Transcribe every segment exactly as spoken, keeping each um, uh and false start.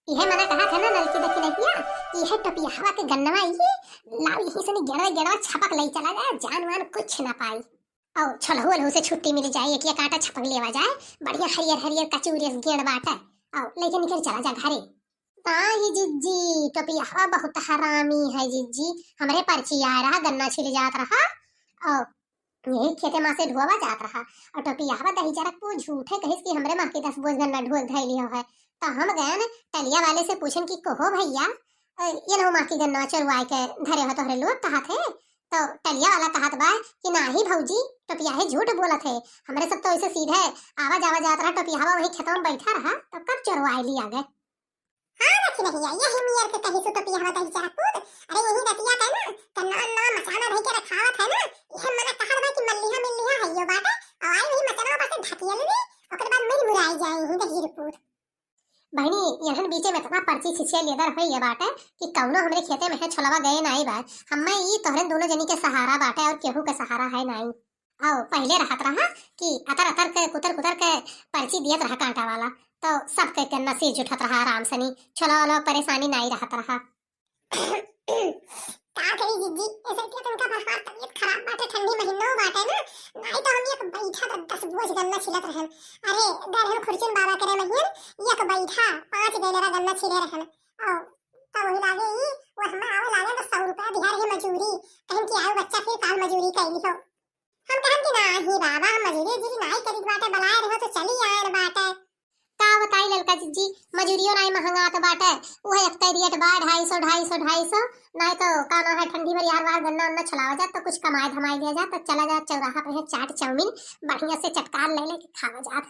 इहे मना कहा था ना ललकी दखिनहिया कि इहे टोपियावा के गन्नवा ई लाओ, यहीं से नी गेड़वा गेड़वा छपक लई चला जाए, जान वान कुछ ना पाई। और छलहू अलहू से छुट्टी मिल जाए, एक एक आटा छपक लेवा जाए, बढ़िया हरियर हरियर कचूरी से गेड़ बाटे। और लेके निकल चला जा घरे। ताही जिज्जी, टोपियावा बहुत हरामी है जिज्जी, हमरे पर्ची आए रहा, गन्ना छिल जात रहा। और यही खेते मा से ढोवा जात रहा। और टोपियावा दही जरक वो झूठे कहिस कि हमरे माँ के दस बोझ गन्ना ढोल धैली हो है। तो हम गए न टलिया वाले से पूछन कि कहो भैया, अ, ये नहु माँ की गन्ना चोरवाए के धरे हो तोहरे लोग कहा थे? तो टलिया वाला कहत बा कि नाही भौजी, टोपिया है झूठ बोलत है, हमरे सब तो ऐसे सीधे आवा जावा जात रहा, टोपियावा वही खेतवा में बैठा रहा, तो कब चोरवाए लिया गए? हाँ दखिनहिया, यही मियर के कही सु टोपियावा दही जरक कूद। अरे यही रतिया का ना, कन्ना अन्ना मचाना धई के रखावत है ना, यह मना कहत बा कि मल्लिहा मिल्लिहा है यो बाटे, और आई वही मचनवा बस ढकियल ली, ओकर बाद मिल मुराई जाए यही दही जरक कूद। बहिनी, यहन बीचे में इतना पर्ची खिसिया लेदर होई ये बाटे कि कौनो हमरे खेते में है छोलवा गए नाई बा। हम्मे ई तोहरे दोनों जनी के सहारा बाटे और केहू के सहारा है नाई। आओ, पहिले रहत रहा कि अतर अतर के, कुतर कुतर के पर्ची दियत रहा कांटा वाला, तो सबके गन्ना से जुटत रहा आराम से, नी छोलवा वाला परेशानी नाई रहत रहा। का करी जिज्जी, ऐसे कि तनका बरसात तबीयत खराब बाटे, ठंडी महीनो बाटे ना, नाई तो हम एक बैठा द-, दस बोझ गन्ना छिलत रहन। अरे, गए रहन खुरचुन बाबा करे महियन, एक बैठा पाँच गैलरा गन्ना छिले रहन। और तब वही लागे ई, वो हमें आवे लागे तो सौ रुपया दिहा रहे मजूरी, कहन कि आओ बच्चा फिर काल मजूरी कैली हो। हम कहन कि नाही बाबा, हम मजूरी उजूरी नाही करित बाटे, बलाए रहो तो चली आयन बाटे। का बताई ललका जिज्जी, मजूरियो नाई महंगात बाटे, उहे एक रेट बा, ढाई सौ, ढाई सौ, ढाई सौ, नाई तो का ना है, ठंडी भर यार वार गन्ना उन्ना छुलावा जात, तो कुछ कमाए धमाए लिया जात, तो चला जात चौराहा पे है चाट चाउमीन बढ़िया से चटकार ले लेके खावा जात।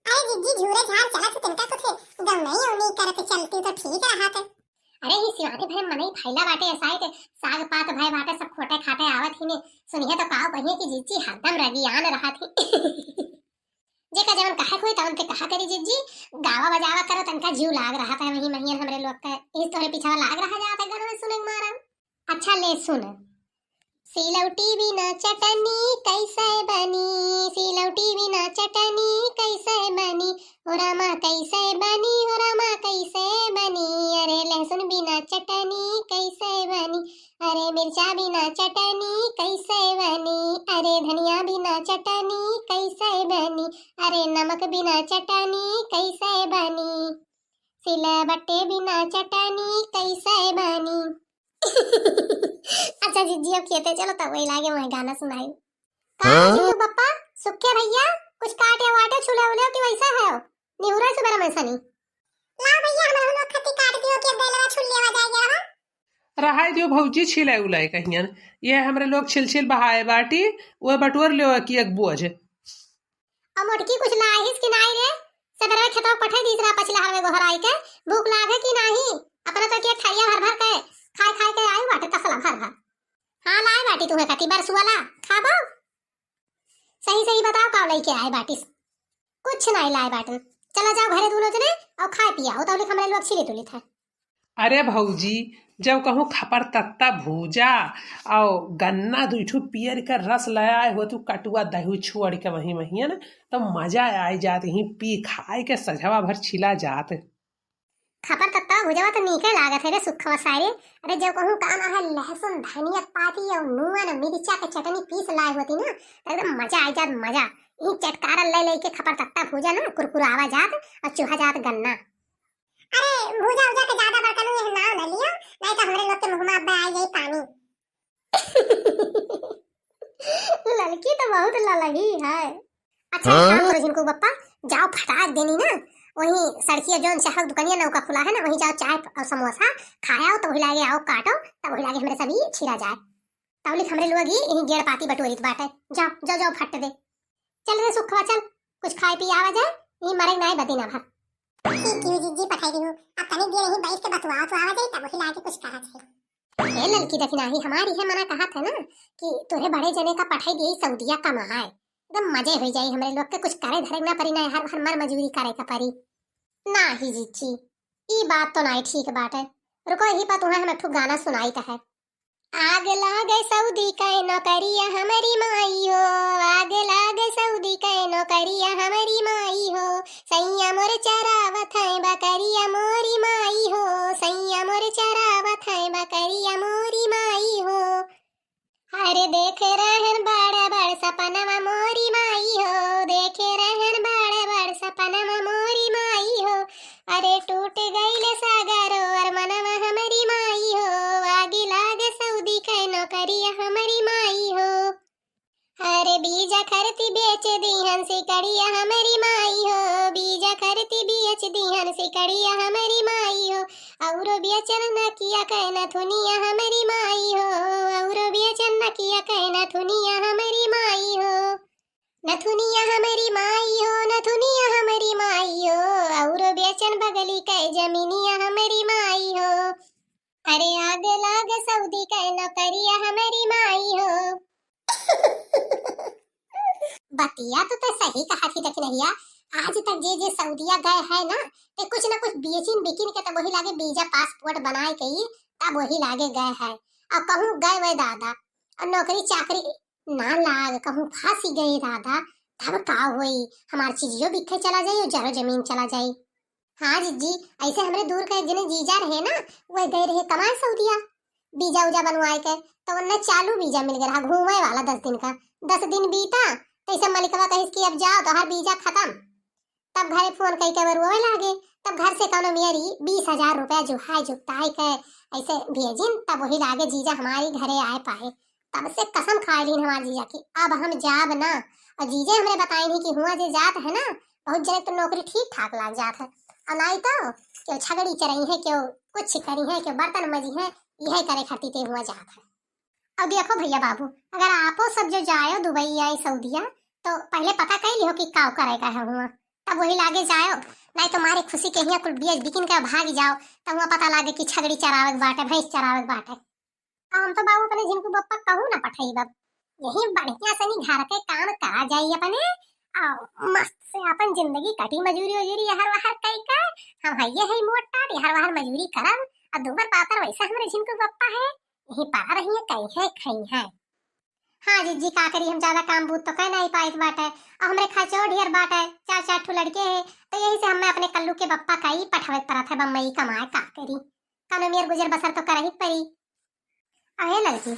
अरे जिज्जी, झूरे झार चलत हो, तिनका कुछ गौनई औनई करत चलती तो ठीक रहत। अरे, ई सिवाने भरे मनई फैला बाटे, ऐसा ही के साग पात भय बाटे, सब खोटे खाटे आवत ही ने। सुनिए तो काव कहिए कि जिज्जी हरदम रगियान रहत ही। जेका जवन कहे कोई तवन ते कहा करी जिज्जी, गावा बजावा करो, तनका जीव लाग रहत है वही महियन हमरे लोग का, इस तोहरे पीछा लाग रहा जात है गाना सुने के मारा। अच्छा ले सुन। सिलौटी बिना चटनी कैसे बनी, सिलौटी बिना चटनी कैसे बनी, हो रामा कैसे बनी, हो रामा कैसे बनी, अरे लहसुन बिना चटनी कैसे बनी, अरे मिर्चा बिना चटनी कैसे बनी, अरे धनिया बिना चटनी कैसे बनी, अरे नमक बिना चटनी कैसे बनी, सिलबट्टे बिना चटनी कैसे बनी। अच्छा जिज्जी, अब खेते चलो, तब वही लागे वही गाना सुनाई। का हाँ? जिज्जू पप्पा, सुक्के भैया, कुछ काटे वाटे छुले उले कि वैसा है? निहुरा सुबह में सनी। ला भैया, हम लोग खत्ती काट दियो कि अब बेलवा छुल लेवा जाए गया बा। रहाई दियो भौजी, छिले उले कहियन। ये हमरे लोग छिल छिल बहाए बाटी, वो बटोर लेवा कि एक बोझ। अब मोटकी कुछ लाहिस कि नाई रे? सबेरे खेतवा पठे दीस रहा पछिला हरवे गोहराई के। भूख लागे कि नाही? अपना तो के थरिया भर भर के खाए खाए के आई बाटे तसला भर भर। हाँ, लाए बाटी तुहे खाती बरसुआ ला, खाबो? सही सही बताओ, का लेके आए बाटिस? कुछ नाई लाए बाटन। चला जाओ घरे दोनों जने और खाए पिया हो, तौलिक हमरे लोग छिली तुलित है। अरे भौजी, जब कहूँ खपर तत्ता भूजा और गन्ना दुई ठू पियर के रस ले आए हो तू कटुआ दही छोड़ के वहीं वहीं न, तो मजा आए जात, यहीं पी खाए के सजवा भर छिला जात। खपर तत्ता भुजवा तो नीके लागत है रे सुखवा सारे। अरे जब कहूँ काम है लहसुन धनिया पाती और नून मिर्चा के चटनी पीस लाए होती ना, तो एकदम मजा आ जात, मजा। यहीं चटकारा ले लेके खपर तत्ता भूजा ना, कुरकुरावा जात और चुहा जात गन्ना। अरे भूजा उजा के ज्यादा बर्तन में नाव न लियो, नहीं तो हमरे लोग के मुंह में अब आ जाई पानी। ललकी तो बहुत ललही है। अच्छा, हाँ? एक काम करो झिनकू बप्पा, जाओ फटाक देनी ना, वहीं सड़किया जौन चाह दुकानिया नौका खुला है ना, वहीं जाओ चाय और समोसा खाया हो, तो वही लागे आओ काटो, तब वही लागे हमरे सभी छिरा जाए। तौलिक हमरे लोग ही यहीं गेड़ पाती बटोरित बाटे। जाओ, जाओ, जाओ, फट दे। चल रे सुखवा, चल, कुछ खाए पी आवा जाए, यहीं मरे नाई बदी ना भर। ठीक है जिज्जी, पठाई दी हूँ। अब तनी देर यहीं बैठ के बतुआ तो आवा जाए, तब वही लागे कुछ कहा जाए। ए ललकी दखिनाही, हमारी है मना कहा था ना कि तोरे बड़े जने का पठाई दिए सऊदिया कमाए, एकदम मजे हो जाए हमरे लोग के, कुछ करे धरे ना परी ना, हर हर मर मजूरी करे का परी। नाही जिज्जी, ई बात तो नाई ठीक बाटे। रुको, यही पर तुम्हें हम एक ठो गाना सुनाई का है। आग लागे सऊदी के नौकरिया हमरी माई हो, आग लागे सऊदी के नौकरिया हमरी माई हो, सैया मोर चरावत है बकरिया मोरी माई। अरे देखे रहन बड़ बड़ सपनवा मोरी माई हो, देखे रहन बड़ बड़ सपनवा मोरी माई हो। अरे टूट गइल सागरो अरमनवा हमरी माई हो, आगे लाग सऊदी कै नौकरिया हमरी माई हो। अरे बीजा खरती बेच दीहन सिकड़िया हमरी माई हो, बीजा खरती बेच दीहन सिकड़िया हमरी माई हो। औरो बेचन नकिया कै नथुनिया हमरी माई हो, औरो बेचन नकिया कै नथुनिया हमरी माई हो। नथुनिया हमरी माई हो, नथुनिया हमरी माई हो, औरो बेचन बगली कै जमीनिया हमरी माई हो। अरे आग लाग सऊदी कै नौकरिया हमरी माई हो। बतिया तो तै सही कहा थी दखिनहिया, आज तक जे जे सऊदिया गए है ना, ते कुछ ना कुछ बेचिन बिकिन के तब वही लागे बीजा पासपोर्ट बनाए के ही तब वही लागे गए है। अब कहूँ गए वे दादा, और नौकरी चाकरी ना लाग, कहूँ फांसी गए दादा, तब का होई? हमार चीजियो बिखे चला जाई और जरो जमीन चला जाई। हाँ जिज्जी, ऐसे हमरे दूर का एक जने जीजा रहे ना, वह गए रहे कमाए सऊदिया, बीजा उजा बनवाए के, तो उन्हें चालू बीजा मिल गया रहा घूमे वाला दस दिन का। दस दिन बीता, तैसे मलिकवा कहिस कि अब जाओ, तोहार बीजा खत्म। तब घरे फोन कई के वो रोवे लागे। तब घर से कौनो मेरी बीस हजार रुपया जुहाय जुगताय के ऐसे भेजिन, तब वही लागे जीजा हमारी घरे आए पाए। तब से कसम खाए लीन हमार जीजा की, अब हम जाब ना। और जीजे हमरे बताइन ही कि हुआ जे जात है ना, बहुत जने तो नौकरी ठीक ठाक लाग जात है, और नाई तो केहू छगड़ी चरई है, केहू कुछ करी है, केहू बर्तन मजी है, यह करे खातिर ते हुआ जात है। अब देखो भैया बाबू, अगर आपो सब जो जायो दुबई या सऊदिया, तो पहले पता कर लिहो कि काव करे का है हुआ, तब वही लागे जायो। नाई तो मारे खुशी के हिया कुल बियज बिकिन के भाग जाओ, तब हुआ पता लागे कि छगड़ी चरावे के बाटे, भैंस चरावे के बाटे। अब हम तो बाबू अपने झिनकू बप्पा कहूँ ना पठाई बाबू, यही बढ़िया से नहीं घर के काम करा जाई अपने, और मस्त से अपन जिंदगी कटी, मजूरी उजूरी यहर वहर कई के। हम हइये है मोट टाट, यहर वहर मजूरी करब, और दूबर पातर वैसे हमरे झिनकू बप्पा है, यही पड़ा रही है, कहीं है, खाई है। हाँ जिज्जी, का करी, हम ज्यादा काम बूत तो कह नहीं पाइत बाटे, और हमरे खर्चो ढेर बाटे, चार चार ठो लड़के है, तो यही से हमें अपने कल्लू के बप्पा का ही पठावे के पड़त है बम्बई कमाए, का करी, कौनो मेर गुजर बसर तो करही के पड़ी। अहे लड़की,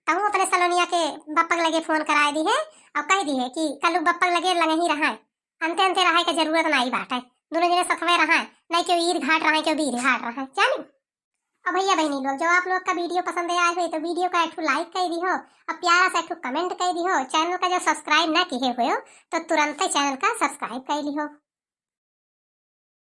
तहूँ अपने सलोनिया के बप्पा के लगे फोन कराए दी है, और कह दी है कि कल्लू बप्पा के लगे लंगही रहा है, अंते अंते रहे के जरूरत नहीं बाटे, दोनों जने सथवे रहा है, नहीं क्यों ईर घाट रहा है, क्यों बीर घाट रहा है, जानी। और भैया बहनी लोग, जो आप लोग का वीडियो पसंद आए हुए तो वीडियो का एक ठो लाइक कर दिहो, और प्यारा सा एक ठो कमेंट कर दिहो, चैनल का जो सब्सक्राइब ना किए हुए हो तो तुरंत ही चैनल का सब्सक्राइब कर लिहो।